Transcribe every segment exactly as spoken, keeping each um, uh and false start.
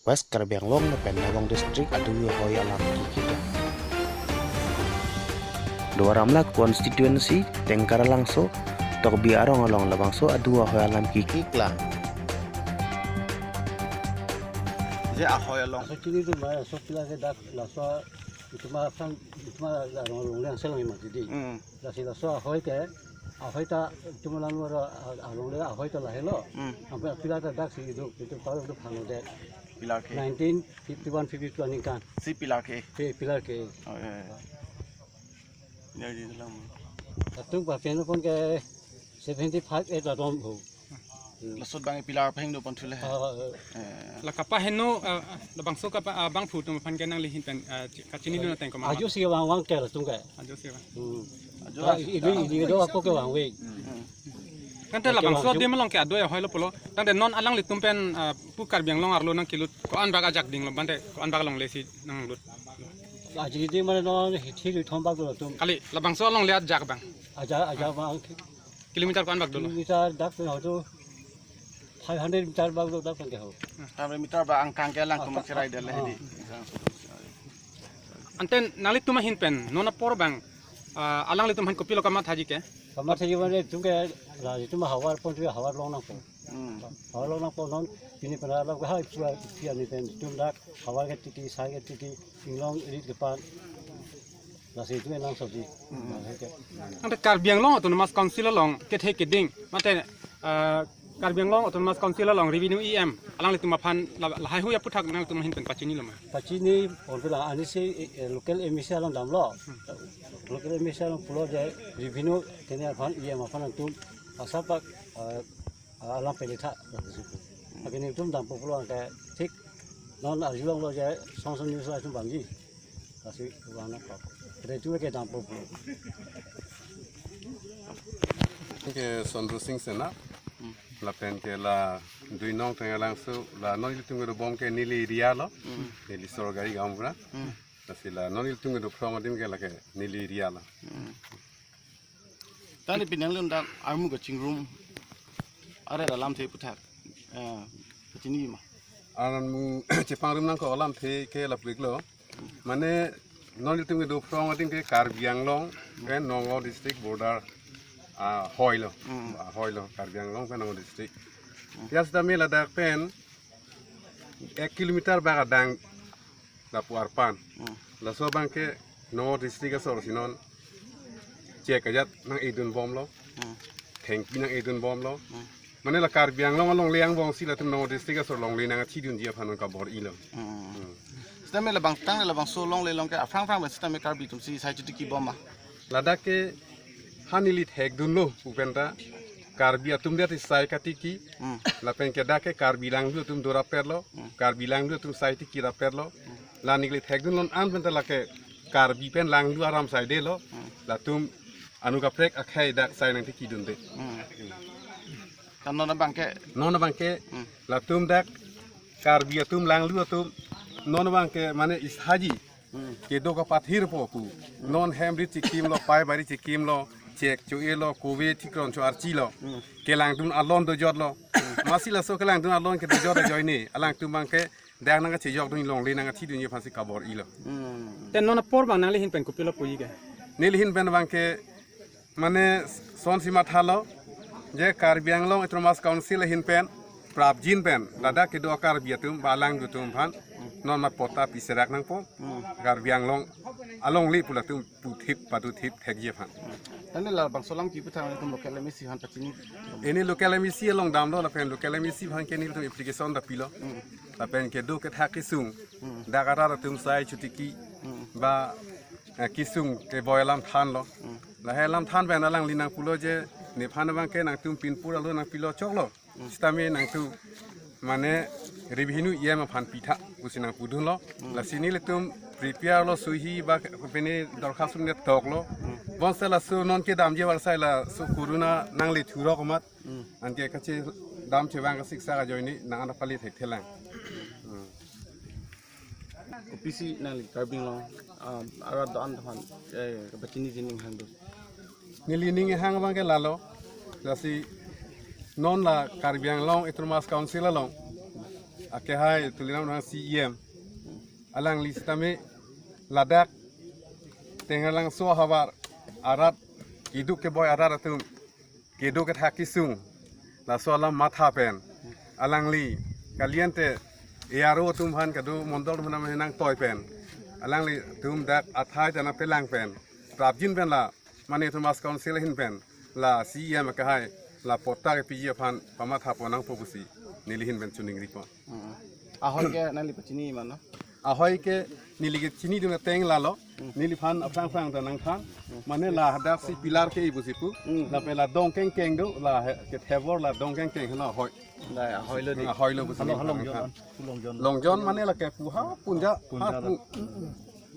West Karbi Anglong lapen Nagaon District adu ahoi alam kikik. Duar Amla constituency Tengkaralangso, Tokbi arong along labangso adu ahoi alam kikik lang. Je ahoi along. Laso chini tu ma, laso pila ke dak, laso itum aphan, itum arong along le angselang ima didi. Hmm. Lasi laso ahoi ke, ahoi ta itum alang lo, a-, along le ahoi ta lahelo. Hmm. Ampe pila ta dak si itum, itum parlo tu phang lo de. Pilar ke? Nineteen fifty one fifty two aningkan. Si pilar ke? Pi-, pilar ke. Oh, ya, ya. Ya, di dalam. Latum pa pen pon ke seventy five eight latum ho. Hmm. Laso abang pilar pahingno pon thule he. Ah, eh. Eh. La kapahingno, ah, labangso kapa, ah, abangphu atum aphan ke nanglihin pen, ah, chi-, kachinidun ateng komat? Ajo si vang vang ke latum ke. Ajo si vang. Hmm. Ajo. Ah, i-, i-, i-, i-, do ako ke vangve. Hmm. Tangte labangso adim along ke adu ahoi lo pulo. Tangte non alanglitum pen, ah, pu Karbi Anglong arlo nangkelut ko-an bak ajak dinglo, bante ko-an bak alongle si nanglut? Aji di mane non hithi lui thom bak dolo tum. Kali, labangso alongle ajak abang. Ajak, ajak abang. Kilometer ko-an bak dolo? Kilometer dak pen ho tu five hundred meter bak dolo dak pen ke ho. Five hundred meter bak angkang ke alangtum cherai dele di. Ante nanglitum ahin pen non apor abang, ah, alanglitum aphan kopilo kamathaji ke? Kamathaji mane itum ke la itum havar pon tu havar long nangpo. Hmm. Havar long nangpo non pini pen alam ke hai pua pia ni pen itum dak havar ke tiki, sai ke tiki, inglong rit ke pan. Lasi itum enang sodi. Hmm. Lasi ke. Ante Karbi Anglong Autonomous Council along kethe keding mate, ah, Karbi Anglong Autonomous Council along revenue E M alanglitum aphan la, lahai hui aputhak nanglitum ahin pen pachinilo ma? Pachini pon pila ani si, eh, eh, local M A C along damlo. Local M A C along pulo je revenue kene aphan E M aphan nangtum asapak, eh, alam pele tha. Akin itum dampo pulo ke thik non arjulonglo je song song news la itum bangji. Lasi vang nangkok. Kede itum ke dampo pulo. Ke Sondro Sing Sena. Hmm. Lapen ke la Duinong Tengkaralangso, la non ilitum kedobom ke neli area lo. Hmm. Neli sorkari gaonbura. Hmm. Lasi la non ilitum kedo phrong adim ke lake neli area lo. Hmm. Tangte pini nanglitum armu kachingrum aret alamthe aputhak, eh, kachini ma? Armu chepangrum nangkok alamthe ke lapu-iklo. Mane non ilitum kedo phrong adim ke Karbi Anglong pen Nagaon District border, ah, ahoi lo. Hmm. Ahoi lo Karbi Anglong pen Nagaon District. Hmm. Pia sitame ladak pen ek kilometer bak adang lapu arpan. Hmm. Laso abang ke Nagaon District asor si non chek ajat nang-edun bomlo. Hmm. Thengpi nang-edun bomlo. Hmm. Mane la Karbi Anglong alongle angbong si latum Nagaon District asor longle nangchidunji aphan non kabor-ilo. Hmm. Hmm. Sitame labang tangte labangso longle along ke aphrang aphrang ba sitame Karbi atum si sai chitiki bom ma? Ladak ke ha neli thekdunlo pu penta Karbi atum dia ti sai katiki. Hmm. Lapen ke dak ke Karbi langlu atum do rapetlo. Hmm. Karbi langlu atum sai tiki rapetlo. Hmm. La neli thekdun lon an penta lake Karbi pen langlu aram saidelo. Hmm. Latum anu kaprek akhei dak sai nangtikidunde. Hmm. Kan non abang ke? Non abang ke, hmm, latum dak Karbi atum langlu atum non abang ke mane ishaji. Hmm. Kedo kapathirpo pu. Hmm. Non hem rit chikimlo, pai bari chikimlo, chek cho-elo, kove thikron cho-archilo. Hmm. Kelangdun alon dojotlo. Hmm. Masi laso kelangdun alon kedojot ajoine alangtum abang ke dak nangkachejokdun, longle nangkathidunji aphansi kabor-ilo. Hmm. Te non apor abang nanglihin pen kopilo puji ke? Nelihin pen abang ke mane sonsi mathalo je Karbi Anglong Autonomous Council ahin pen prapjin pen ladak kedo Karbi atum ba langlu atum aphan non mat patta piserak nangpo. Hmm. Karbi Anglong alongle pu latum puthip paduthip thekji aphan. Tangte labangso alam kipu thang itum local M A C aphan pachini? Ini local M A C along damlo lapen local M A C aphan ke nelitum application ta pilo. Hmm. Lapen kedo kethak kesung. Hmm. Dak arat atum sai chotiki. Hmm. Ba, eh, kesung keboi alam thanlo. Hmm. Lahei alam than pen alangli nangpulo je nephan abang ke nangtum pinpur alo nangpilo choklo. Hmm. Sitame nangtum mane revenue E M aphan pitha pusi nangpudunlo. Hmm. Lasi nelitum prepare lo, suhi ba pene dorkhas ne toklo. Hmm. Bonseta laso non kedamji avarsai laso corona nangle thurok amat. Hmm. Anke kachedam chevang kasiksak ajoine nang-an apali thekthelang. Hmm. Kopisi nangli Karbi Anglong, ah, arat do-an aphan, eh, kapachini jining hang do? Neli ning hang abang ke lalo, lasi non la Karbi Anglong Autonomous Council along Akehai Tuliram Ronghang C E M. Alangli sitame ladak Tenggoralangso ahavar arat, keduk keboi arat atum kedo kethak kesung, laso alam matha pen alangli kalian te A R O atum aphan, kado mondol atum aphan nangtoi pen alanglitum dak athai ta nangpelang pen prapjin pen la mane Autonomous Council ahin pen la C E M akehai la patta kepiji aphan pamatha pon nangpo pusi neli ahin pen choningripon. Mm. Ahoi ke nangli pachini mano? Ahoi ke neli kechinidun ateng lalo. Mm. Neliphan aphrang aphrang ta nangthan. Mm. Mane ladak si pillar ke-e pusi pu. Mm. Lapen la dong kengkeng do, la he-, kethevor la dong kengkeng hena ahoi. Dai, ahoi lo di. Ahoi lo pusi. Halo, halo, nangthan. Long John, Long John. Long John mane la kepu ha punja, Punja ha la. Pu-,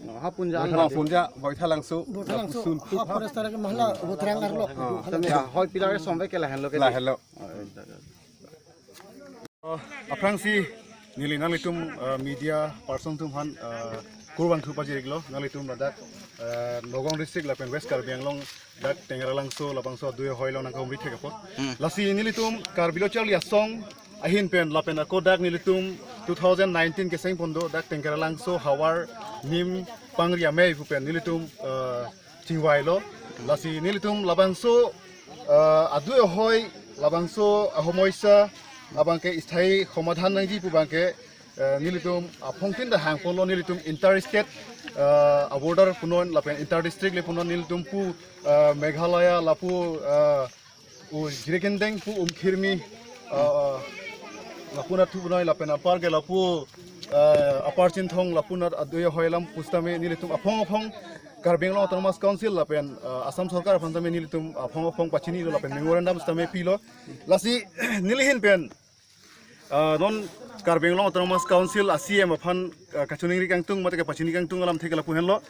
Oh, ha punja ha ang punja, Boithalangso, Boithalangso, Pusun ha Tup ha. Forest area ke mahala, Boithalangso arlo. Oh. Tame ahoi pillar som ve ke lahenlo ke. Lahenlo. Oh, eh, da, da. Oh, aphrangsi neli nanglitum, eh, media person atum aphan, eh, kurvangthu pajir-iklo, nanglitum ladak, eh, Nagaon District lapen West Karbi Anglong dak Tenggoralangso labangso adui ahoi along nangkehumri thek apot. Hmm. Lasi nelitum Karbi Lo Charli Asong ahin pen lapen ako dak nelitum two thousand nineteen keseng pon do dak Tenggoralangso havar nim pangri amei pu pen nelitum, eh, chingvailo. Lasi nelitum labangso, eh, adui ahoi labangso ahomoisa abangke sthayi somadhan nangji pu abangke, eh, nelitum aphongtin ta hangponlo, nelitum inter state, eh, a border punon lapen inter district le punon, nelitum pu, eh, Meghalaya lapu, eh, u Jirikindeng pu Umkhirmi, eh, lapunat thu punoi lapen apar ke lapu, eh, Upper Chinthong lapunat adui ahoi alam pusitame nelitum aphong aphong Karbi Anglong Autonomous Council lapen, eh, Assam Sorkar aphan tame nelitum aphong aphong pachinilo lapen memorandum sitame pilo. Lasi neli ahin pen, ah, non Karbi Anglong Autonomous Council a C M aphan, ah, kachoningri kangtung mate kapachini kangtung alamthe ke lapu henlo.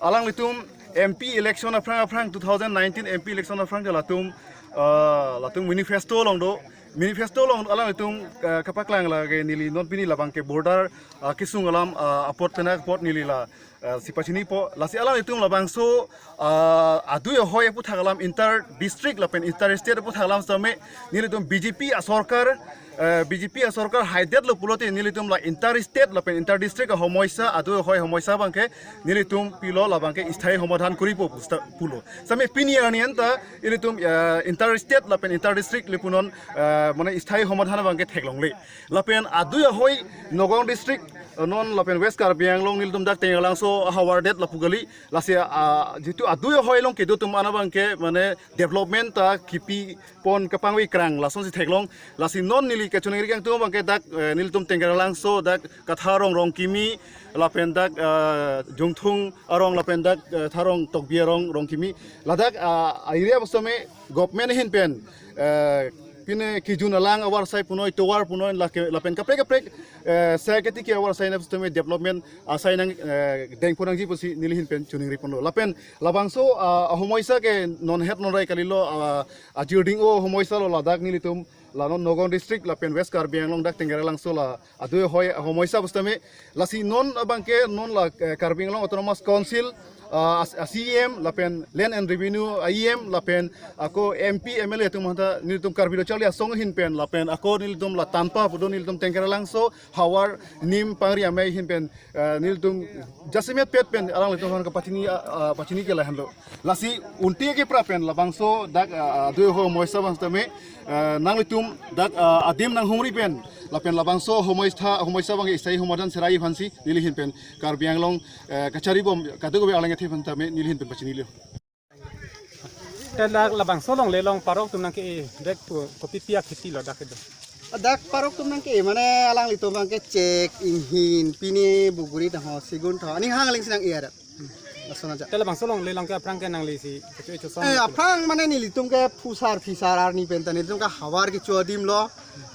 Alanglitum M P election aphrang aphrang two thousand nineteen M P election aphrang ke latum, ah, latum manifesto along do. Manifesto along alanglitum, ah, kapaklang lake neli non pini labangke border, ah, kesung alam, ah, apot pen apot neli la, eh, si pachinipo. Lasi alanglitum labangso, eh, adui ahoi aputhak alam inter district lapen inter state aputhak alam sitame nelitum B J P asorkar, eh, B J P asorkar haidetlo pulote nelitum la inter state lapen inter district ahomoisa adui ahoi ahomoisa abangke nelitum pilo labangke sthayi somadhan koripo pusta pulo. Sitame pini arni anta ilitum, eh, inter state lapen inter district le punon, eh, mane sthayi somadhan abangke theklongle. Lapen adui ahoi Nagaon District, eh, non lapen West Karbi Anglong nelitum dak Tenggoralangso ahavar det lapu kali. Lasi, ah, jitu adui ahoi along kedo atum an abangke mane development ta kipi pon kapangve krang lasonsi theklong. Lasi non neli kachoningri kangtung abangke dak, eh, nelitum Tenggoralangso dak Katha arong Rongkimi lapen dak, eh, Jungthung arong lapen dak, eh, Tharong Tokbi arong Rongkimi. Ladak, ah, area pusitame government ahin pen, eh, pine kejun alang avarsai punoi, tovar punoi, lake, lapen kaprek kaprek, eh, sai ketiki avarsai na pusitame development asai nang, eh, dengpon nangji pusi neli ahin pen choningri ponlo. Lapen labangso, ah, ahomoisa ke non het non rai kalilo, ah, ajirding o homoisa lo ladak nelitum la non Nagaon District lapen West Karbi Anglong dak Tenggoralangso la adui ahoi ahomoisa pusitame. Lasi non abangke non la, eh, Karbi Anglong Autonomous Council, ah, as-, a C E M lapen Land and Revenue a E M lapen ako M P M L A atum anta nelitum Karbi Lo Charli Asong ahin pen lapen ako nelitum la tanpa pudo nelitum Tenggoralangso havar nim pangri amei ahin pen, eh, nelitum jasemet pet pen alanglitum aphan kapachini, ah, ah, pachini ke lahenlo. Lasi unti ke pra pen labangso dak, ah, ah, adui ahoi ahomoisa abang sitame, ah, nanglitum dak, ah, adim nanghumri pen lapen labangso homoisa, homoisa abangke sthayi somadhan seraiji aphansi neli ahin pen Karbi Anglong, eh, kachari bom kadokave alang athe aphan tame neli ahin pen pachinilo. Te dak labangso longle along parok atum nangke-e, dak ko-, kopi pi akheti lo dak kedo? Dak parok atum nangke-e mane alanglitum abangke chek, inghin, pine, buguri taho, sigun taho, aning hang aling si nang-e adak. Lason aja. Te labangso longle along ke aphrang ke nangli si kecho-e chosong. Eh, aphrang mane nelitum ke phusar phisar arni pen ta nelitum ke havar kecho adim lo.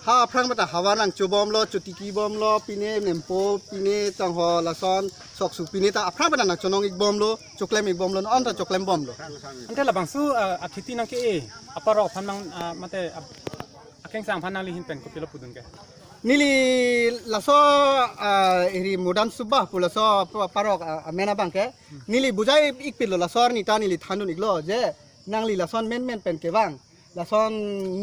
Ha aphrang pen ta havar nangcho bomlo, chotiki bomlo, pine nempo, pine tangho lason soksu pine ta aphrang pen ta nangchonong-ik bomlo, choklem-ik bomlo, non ta choklem bomlo. Ante labangso, ah, akheti nangke-e aparok aphan mang, ah, mate ap-, akengsang aphan nangli ahin pen kopilo pudun ke? Neli laso, ah, iri Mudan Subah pu laso pa-, parok, ah, amen abangke. Neli bujai-ik pilo laso arni ta neli thandun-iklo je nangli lason menmen pen kevang. Lason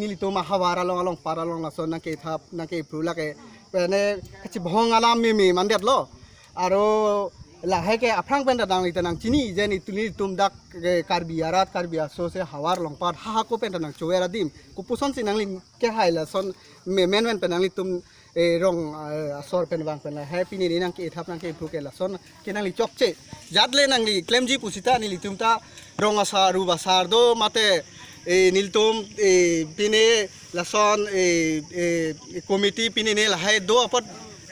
nelitum ahavar along alongpar along lason nangkethap nangkepru lake pene kachibhong alam meme mandetlo. Aro lahai ke aphrang pen ta nangli ta nangchini je nelitum dak ke Karbi arat Karbi aso se havar longpar ha hako pen ta nangchover adim. Kopuson si nangli kehai lason memen pen nanglitum eh, rong eh, asor pen vang pen lahai pini ni nangkethap nangkepru ke lason ke nangli chokche. Jat le nangli klemji pusita nelitum ta rong asar rup asar do mate eh, nelitum eh, pini lason eh, eh, committee pini ni lahai do apot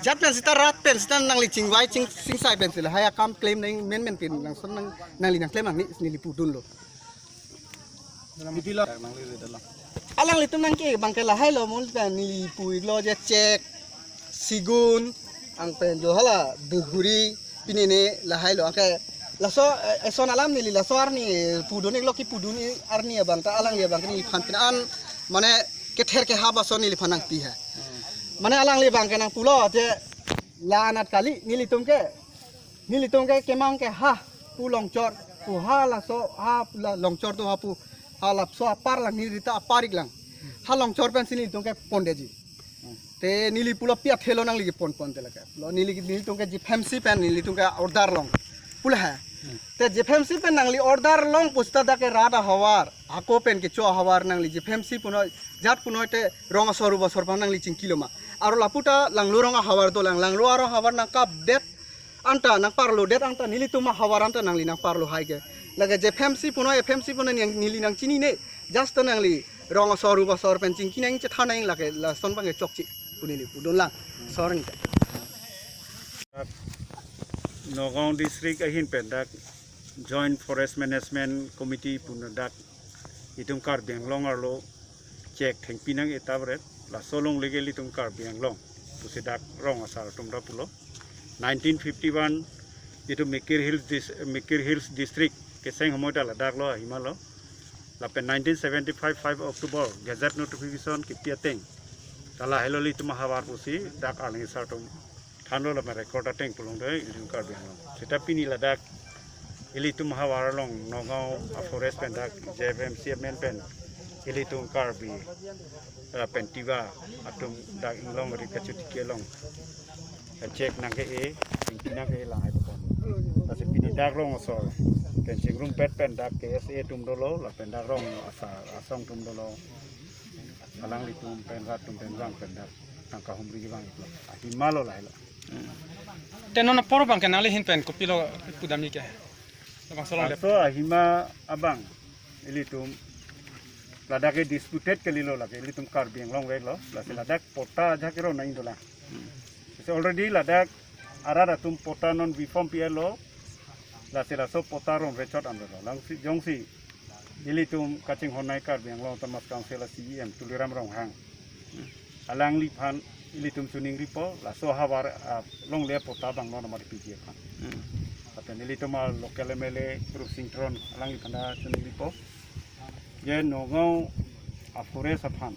jat pen sita rat pen sita nangli chingvai ching singsai pen si lahai akam klem nang men men pin lason nang nangli nangklem nangni neli pudunlo. Iti lo. Alanglitum nangke bangke lahai lo mul pen neli pu-iklo je chek, sigun, ang pen jo hala duhuri pini ni lahai lo. Anke laso eh, eson alam neli laso arni pudun-iklo kipudun-ik arni abang ta alangli abang ke neliphan pin an mane kether kehap ason neliphan nangpi ha. Mane alangli abang ke nangpulo je la anat kali nelitum ke nelitum ke kemang ke ha pu longchor pu ha laso ha la longchor do ha pu ha lapso apar lang neli ta apar-ik lang ha longchor pen si nelitum ke pondeji. Te neli pulo pi athe lo nangli kepon pon te lake lo neli nelitum ke J F M C pen nelitum ke order long pulo ha. Te J F M C pen nangli order long pusita dak ke rat ahavar hako pen kecho ahavar nangli J F M C punoi jat punoi te rong asor rup asor pan nangli chingkilo ma. Aro lapu ta langlo rong ahavar dolang langlo aro havar nangkapdet anta nangparlodet anta nelitum ahavar anta nangli nangparlo hai ke. Lake J F M C punoi F M C punoi nang neli nangchinine just nangli rong asor rup asor pen chingki nang chethan nang lake lason bang ke chokche pu neli pudun lang sorry. Nagaon district ahin pen dak Joint Forest Management Committee pun dak itum Karbi Anglong arlo chek thengpi nang-etap ret laso longle ke ilitum Karbi Anglong pusi dak rong asar atum ta pulo. Nineteen fifty-one itum Mikir Hills dis, Mikir Hills District keseng humoi ta ladak lo ahima lo. Lapen nineteen seventy-five five October Gazette notification kipi ateng ta lahai lo ilitum ahavar pusi dak arni asar atum thanlo lapen record ateng pulong de ilitum Karbi Anglong. Seta pini ladak ilitum ahavar along Nagaon a forest pen dak J F M C amen pen ilitum Karbi lapen Tiwa atum dak inglong ri kachutiki along chek nangke-e, chingki nangke-e lahai pon. Lasi pini dak rong asor pen chingrumpet pen dak K S A atum dolo lapen dak rong asar asong atum dolo. Alanglitum pen rat atum pen vang pen dak nangkahumri vang-iklo. Ahima lo lahai lo. Te non apor abang ke nangli ahin pen kopilo pudamji ke? Labangso along dep. Laso ahima abang ilitum ladak ke disputed kalilo lake ilitum Karbi Anglong vek lo. Lasi ladak patta ajahak kero nang dolang. Lasi already ladak arat atum patta non B Pharm P L lo. Lasi laso patta ron rechot an lo. Lasi jongsi ilitum kachinghon nai Karbi Anglong Autonomous Council a C E M Tuliram Ronghang alangliphan ilitum choningripo laso ahavar, ah, longle patta abang non amat piji aphan. Lapen ilitum a local M L A Rupsing Teron alangliphan ta choningripo je Nagaon a forest aphan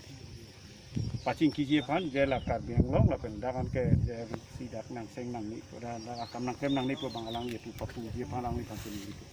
pachingkiji aphan je la Karbi Anglong lapen dak an ke je si dak nangseng nangni pu dak akam nangklem nangni pu abang alangli pu papuji aphan alangliphan choningripo.